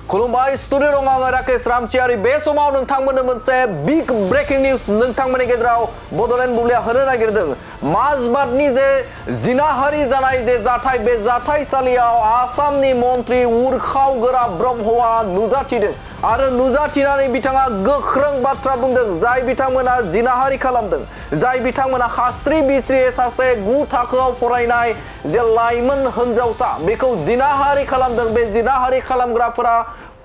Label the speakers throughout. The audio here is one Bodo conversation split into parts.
Speaker 1: खुलुमबाय स्टुडिअ दं आङो राकेश रामसियारि बे समाव नोंथांमोननो मोनसे बिग ब्रेकिं निउज नोंथांमोननि गेजेराव बड'लेण्ड बुब्लिया होनो नागिरदों माजबाटनि जे जिनाहारि जानाय जे जाथाय बे जाथायसालियाव आसामनि मन्त्रि उरखाव ब्रह्मआ नुजाथिदों आरो नुजाथिनानै बिथाङा गोख्रों बाथ्रा बुंदों जाय बिथांमोना जिनाहारि खालामदों जाय बिथांमोना खास्रि बिस्रि सासे 9 थाखोआव फरायनाय जे लाइमोन हिनजावसा बेखौ जिनाहारि खालामदों बे जिनाहारि खालामग्राफोरा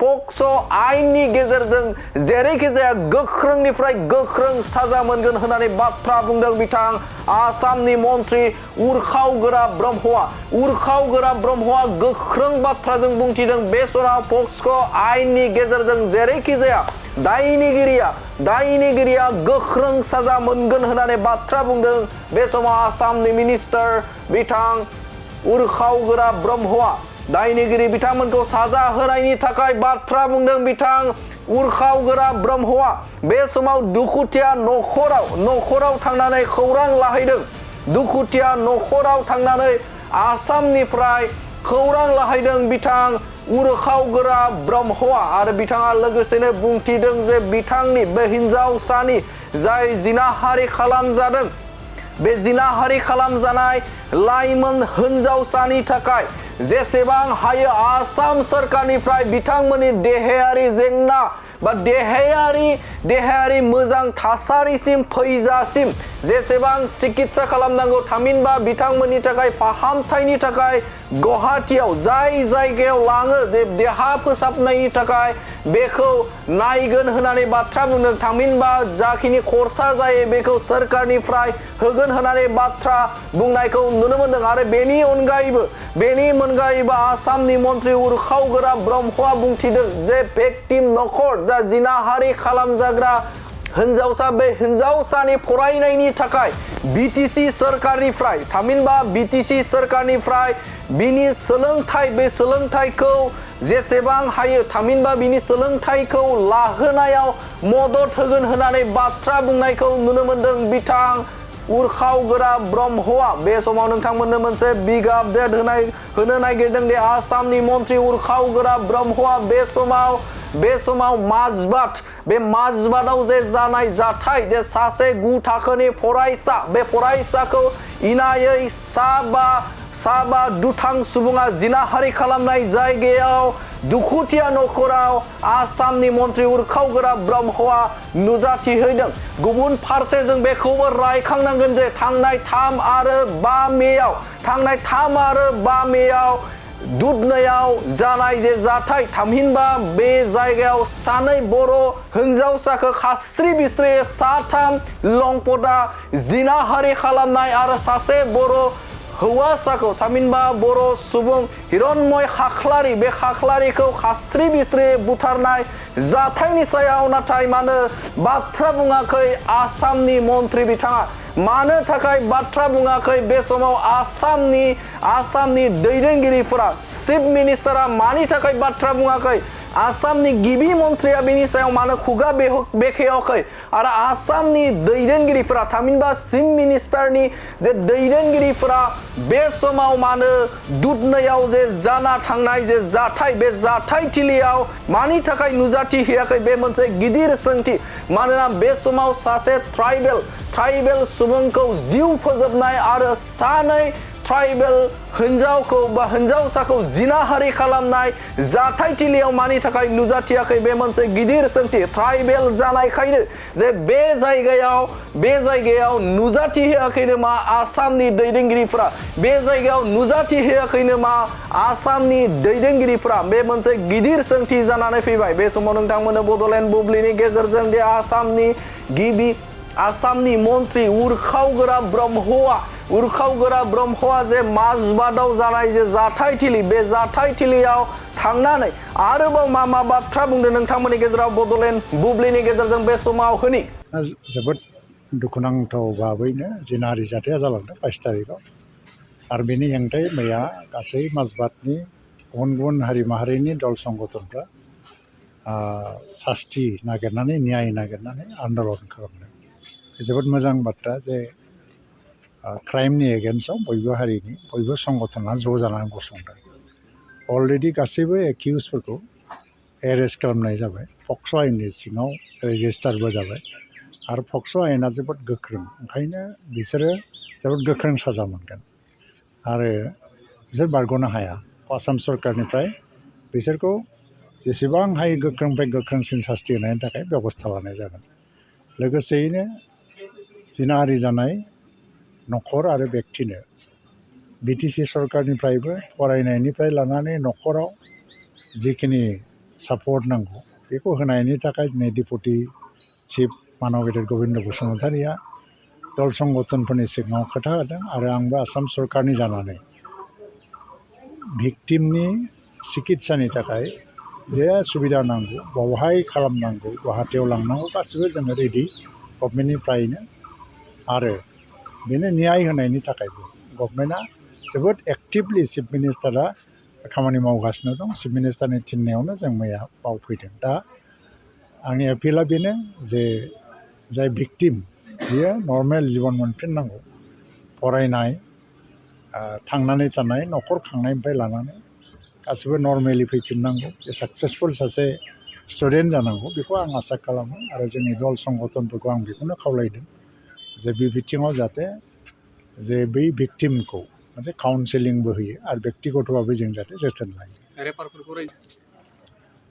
Speaker 1: पक्स' आयेननि गेजेरजों जेरैखि जाया गोख्रोंनिफ्राय गोख्रों साजा मोनगोन होननानै बाथ्रा बुंदों बिथां आसामनि मन्त्रि उरखाव ब्रह्मआ गोख्रों बाथ्राजों बुंथिदों बे समाव पक्स' आयेननि गेजेरजों जेरैखि जाया दायनिगिरिया गोख्रों साजा मोनगोन होननानै बाथ्रा बुंदों बे समाव आसामनि मिनिस्टार बिथां उरखाव ब्रह्मआ दायनिगिरि बिथांमोनखौ साजा होनायनि थाखाय बाथ्रा बुंदों बिथां उरखाव ब्रह्मआ बे समाव दुखुथिया नखराव थांनानै खौरां लाहैदों दुखुथिया नखराव थांनानै आसामनिफ्राय खौरां लाहैदों बिथां उरखाव ब्रह्मआ आरो बिथाङा लोगोसेनो बुंथिदों जे बिथांनि बे हिनजावसानि जाय जिनाहारि खालामजादों बे जिनाहारि खालामजानाय लाइमोन हिनजावसानि थाखाय जेसेबां हायो आसाम सरकारनिफ्राय बिथांमोननि देहायारि जेंना बा देहायारि मोजां थासारिसिम फैजासिम जेसेबां सिकित्सा खालामनांगौ थामहिनबा बिथांमोननि थाखाय फाहामथायनि थाखाय गुवाहाटीयाव जाय जायगायाव लाङो जे देहा फोसाबनायनि थाखाय बेखौ नायगोन होननानै बाथ्रा बुंदों थामहिनबा जाखिनि खरसा जायो बेखौ सरकारनिफ्राय होगोन होननानै बाथ्रा बुंनायखौ नुनो मोनदों आरो बेनि अनगायैबो आसामनि मन्त्रि उरखाव ब्रह्मआ बुंथिदों जे भिक्टिम नखर जा जिनाहारि खालामजाग्रा हिनजावसा बे हिनजावसानि फरायनायनि थाखाय बिटिसि सरकारनिफ्राय थामहिनबा बिटिसि सरकारनिफ्राय बिनि सोलोंथाइ बे सोलोंथाइखौ जेसेबां हायो थामहिनबा बिनि सोलोंथाइखौ लाहोनायाव मदद होगोन होननानै बाथ्रा बुंनायखौ नुनो मोनदों बिथां उरखाव ब्रह्मआ बे समाव नोंथांमोननो मोनसे बिग आपडेट होनो नागिरदों दे आसामनि मन्त्रि उरखाव ब्रह्मआ बे समाव माजबाटआव जे जानाय जाथाय जे सासे 9 थाखोनि फरायसा बे फरायसाखौ इनायै साबा दुथां सुबुङा जिनाहारि खालामनाय जायगायाव दुखुथिया नखराव आसामनि मन्त्रि उरखाव ब्रह्मआ नुजाथिहैदों गुबुन फारसे जों बेखौबो रायखांनांगोन जे थांनाय 3 आरो 5 मेयाव दुधनैयाव जानाय जे जाथाय थामहिनबा बे जायगायाव सानै बर' हिनजावसाखौ खास्रि बिस्रि साथाम लंपटा जिनाहारि खालामनाय आरो सासे बर' हौवासाखौ थामहिनबा बर' सुबुं हिरण्मय खाख्लारि बे खाख्लारिखौ खास्रि बिस्रि बुथारनाय जाथायनि सायाव नाथाय मानो बाथ्रा बुङाखै आसामनि मन्त्रि बिथाङा मानो थाखाय बाथ्रा बुङाखै बे समाव आसामनि दैदेनगिरिफोरा चिफ मिनिस्टारा मानि थाखाय बाथ्रा बुङाखै आसामनि गिबि मन्त्रिया बेनि सायाव मानो खुगा बेखेवाखै आरो आसामनि दैदेनगिरिफोरा थामहिनबा चिफ मिनिस्टारनि जे दैदेनगिरिफोरा बे समाव मानो दुधनैयाव जे जाना थांनाय जे जाथाय बे जाथायथिलियाव मानि थाखाय नुजाथिहैयाखै बे मोनसे गिदिर सोंथि मानोना बे समाव सासे ट्राइबेल सुबुंखौ जिउ फोजोबनाय आरो सानै ट्राइबेल हिनजावसाखौ जिनाहारि खालामनाय जाथायथिलियाव मानि थाखाय नुजाथियाखै बे मोनसे गिदिर सोंथि ट्राइबेल जानायखायनो जे बे जायगायाव नुजाथिहैयाखैनो मा आसामनि दैदेनगिरिफोरा बे जायगायाव नुजाथिहैयाखैनो मा आसामनि दैदेनगिरिफोरा बे मोनसे गिदिर सोंथि जानानै फैबाय बे समाव नोंथांमोननो बड'लेण्ड बुब्लिनि गेजेरजों दे आसामनि मन्त्रि उरखाव ब्रह्मआ जे माजबाटआव जानाय जे जाथायथिलि बे जाथायथिलियाव थांनानै आरोबाव मा बाथ्रा बुंदों नोंथांमोननि गेजेराव बड'लेण्ड बुब्लिनि गेजेरजों बे समाव होनि
Speaker 2: जोबोद दुखुनांथाव भाबैनो जिनाहारि जाथाया जालांदों 22 तारिखआव आरो बेनि हेंथायै मैया गासै माजबाटनि गुबुन हारि माहारिनि दल संगठनफ्रा सास्ति नागिरनानै न्याय नागिरनानै आन्दलन खालामदों जोबोद मोजां बाथ्रा जे क्राइमनि एगेन्स्टआव बयबो संगठना ज' जानानै गसंदों अलरेडि गासैबो एकिउजफोरखौ एरेस्ट खालामनाय जाबाय पक्स' आयेननि सिङाव रेजिस्टारबो जाबाय आरो पक्स' आयेना जोबोद गोख्रों ओंखायनो बिसोरो जोबोद गोख्रों साजा मोनगोन आरो बिसोर बारग'नो हाया आसाम सरकारनिफ्राय बिसोरखौ जेसेबां हायो गोख्रोंनिफ्राय गोख्रोंसिन सास्ति होनायनि थाखाय बेबस्था लानाय जागोन लोगोसेयैनो जिनाहारि जानाय न'खर आरो बेक्तिनो बिटिसि सरकारनिफ्रायबो फरायनायनिफ्राय लानानै न'खराव जिखिनि सापर्ट नांगौ बेखौ होनायनि थाखाय दिनै डेपुटि चिफ मानव गेदेर गबिन्द बसुमतारिया दल संगठनफोरनि सिगाङाव खोथा होदों आरो आंबो आसाम सरकारनि जानानै भिक्टिमनि सिकित्सानि थाखाय जे सुबिदा नांगौ बावहाय खालामनांगौ गुवाहाटियाव लांनांगौ गासिबो जोङो रेडि गभर्नमेन्टनिफ्रायनो आरो बेनो न्याय होनायनि थाखायबो गभर्नमेन्टआ जोबोद एक्टिभलि चिफ मिनिस्टारा खामानि मावगासिनो दं चिफ मिनिस्टारनि थिननायावनो जों मैया मावफैदों दा आंनि एपिला बेनो जे जाय भिक्टिम बियो नर्मेल जिबन मोनफिननांगौ फरायनाय थांनानै थानाय न'खर खांनायनिफ्राय लानानै गासिबो नर्मेलि फैफिननांगौ बे साक्सेसफुल सासे स्टुडेन्ट जानांगौ बेखौ आं आसा खालामो आरो जोंनि दल संगठनफोरखौ आं बेखौनो खावलायदों जे बे बिथिङाव जाहाथे जे बै भिक्टिमखौ मोनसे काउन्सेलिंबो होयो आरो बेक्तिगत'भाबै जों जाहाथे जोथोन लायो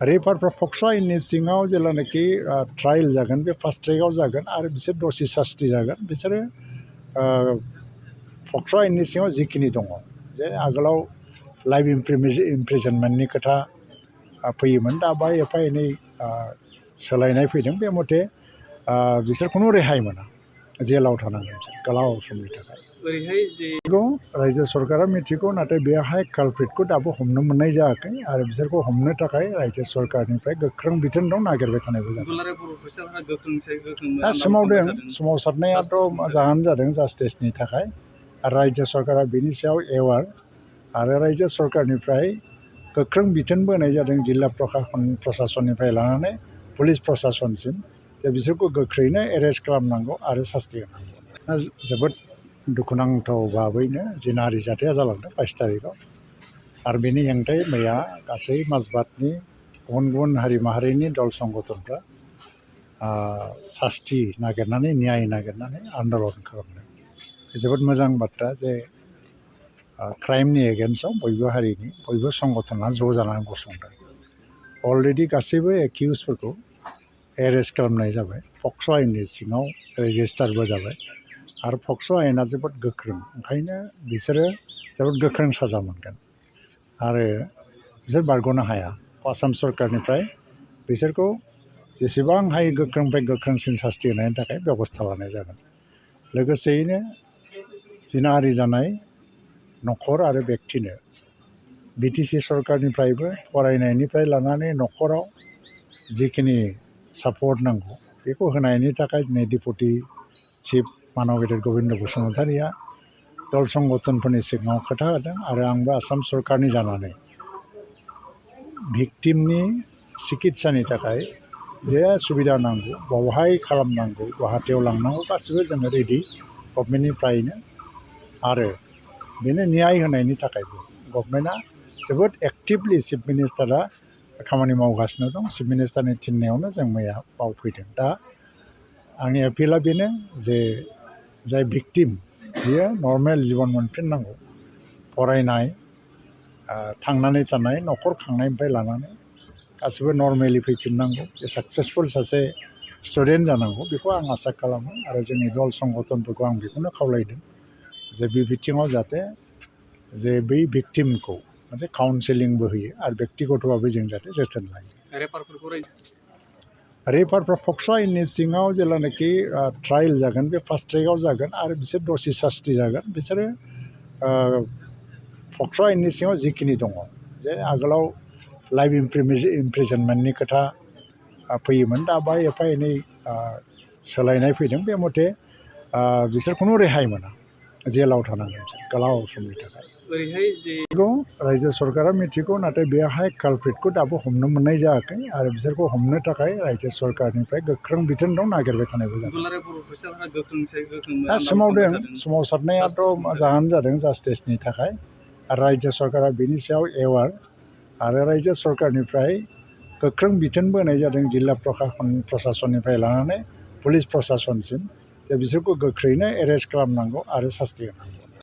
Speaker 2: रेफारफ्रा पक्स' आयेननि सिङाव जेब्लानाखि ट्रायल जागोन बे फार्स्ट ट्रेकआव जागोन आरो बिसोर दसे सास्ति जागोन बिसोरो पक्स' आयेननि सिङाव जिखिनि दङ जे आगोलाव लाइफ इमप्रिजनमेन्टनि खोथा फैयोमोन दा बाहाय एफा एनै सोलायनाय फैदों बे मथे बिसोर खुनु रेहाय मोना जेलाव थानांगोन बिसोर गोलाव समनि थाखाय
Speaker 3: ओरैहाय जे
Speaker 2: रायजो सरकारा मिथिगौ नाथाय बेहाय कालप्रिटखौ दाबो हमनो मोननाय जायाखै आरो बिसोरखौ हमनो थाखाय रायजो सरकारनिफ्राय गोख्रों बिथोन दं नागिरबाय थानायबो जादों दा सोमावसारनायाथ' मोजाङानो जादों जास्टिसनि थाखाय आरो रायजो सरकारा बेनि सायाव एवार आरो रायजो सरकारनिफ्राय गोख्रों बिथोनबो होनाय जादों जिल्ला प्रसासननिफ्राय लानानै पुलिस प्रसासनसिम जे बिसोरखौ गोख्रैनो एरेस्ट खालामनांगौ आरो सास्ति होनांगौ जोबोद दुखुनांथाव भाबैनो जिनाहारि जाथाया जालांदों 22 तारिखआव आरो बेनि हेंथायै मैया गासै माजबातनि गुबुन गुबुन हारि माहारिनि दल संगठनफ्रा सास्ति नागिरनानै न्याय नागिरनानै आन्दलन खालामदों जोबोद मोजां बाथ्रा जे क्राइमनि एगेन्स्टआव बयबो हारिनि बयबो संगठना ज' जानानै गसंदों अलरेडि गासैबो एकिउसफोरखौ एरेस्ट खालामनाय जाबाय पक्स' आयेननि सिङाव रेजिस्टारबो जाबाय आरो पक्स' आयेना जोबोद गोख्रों ओंखायनो बिसोरो जोबोद गोख्रों साजा मोनगोन आरो बिसोर बारग'नो हाया आसाम सरकारनिफ्राय बिसोरखौ जेसेबां हायो गोख्रोंनिफ्राय गोख्रोंसिन सास्ति होनायनि थाखाय बेबस्था लानाय जागोन लोगोसेयैनो जिनाहारि जानाय न'खर आरो बेक्तिनो बिटिसि सरकारनिफ्रायबो फरायनायनिफ्राय लानानै न'खराव जिखिनि सापर्ट नांगौ बेखौ होनायनि थाखाय दिनै डेपुटि चिफ मानव गेदेर गबिन्द बसुमतारिया दल संगठनफोरनि सिगाङाव खोथा होदों आरो आंबो आसाम सरकारनि जानानै भिक्टिमनि सिकित्सानि थाखाय जे सुबिदा नांगौ बावहाय खालामनांगौ गुवाहाटियाव लांनांगौ गासिबो जोङो रेडि गभर्नमेन्टनिफ्रायनो आरो बेनो न्याय होनायनि थाखायबो गभर्नमेन्टआ जोबोद एक्टिभलि चिफ मिनिस्टारा खामानि मावगासिनो दं चिफ मिनिस्टारनि थिननायावनो जों मैया मावफैदों दा आंनि एपिला बेनो जे जाय भिक्टिम बियो नर्मेल जिबन मोनफिननांगौ फरायनाय थांनानै थानाय न'खर खांनायनिफ्राय लानानै गासिबो नर्मेलि फैफिननांगौ बे साक्सेसफुल सासे स्टुडेन्ट जानांगौ बेखौ आं आसा खालामो आरो जोंनि दल संगठनफोरखौ आं बेखौनो खावलायदों जे बे बिथिङाव जाहाथे जे बै भिक्टिमखौ मोनसे काउन्सेलिंबो होयो आरो बेक्तिगत'भाबै जों जाहाथे जोथोन लायो रेफारफ्रा पक्स' आयेननि सिङाव जेब्लानाखि ट्रायल जागोन बे फार्स्ट ट्रेकआव जागोन आरो बिसोर दसे सास्ति जागोन बिसोरो पक्स' आयेननि सिङाव जिखिनि दङ जे आगोलाव लाइफ इमप्रिजनमेन्टनि खोथा फैयोमोन दा बाहाय एफा एनै सोलायनाय फैदों बे मथे बिसोर खुनु रेहाय मोना जेलाव थानांगोन बिसोर गोलाव समनि थाखाय
Speaker 3: ओरैहाय जे
Speaker 2: रायजो सरकारा मिथिगौ नाथाय बेहाय कालप्रिटखौ दाबो हमनो मोननाय जायाखै आरो बिसोरखौ हमनो थाखाय रायजो सरकारनिफ्राय गोख्रों बिथोन दं नागिरबाय थानायबो जादों दा सोमावसारनायाथ' मोजाङानो जादों जास्टिसनि थाखाय आरो रायजो सरकारा बेनि सायाव एवार आरो रायजो सरकारनिफ्राय गोख्रों बिथोन बोनाय जादों जिल्ला प्रशासननिफ्राय लानानै पुलिस प्रशासनसिम जे बिसोरखौ गोख्रैनो एरेस्ट खालामनांगौ आरो सास्ति होनांगौ।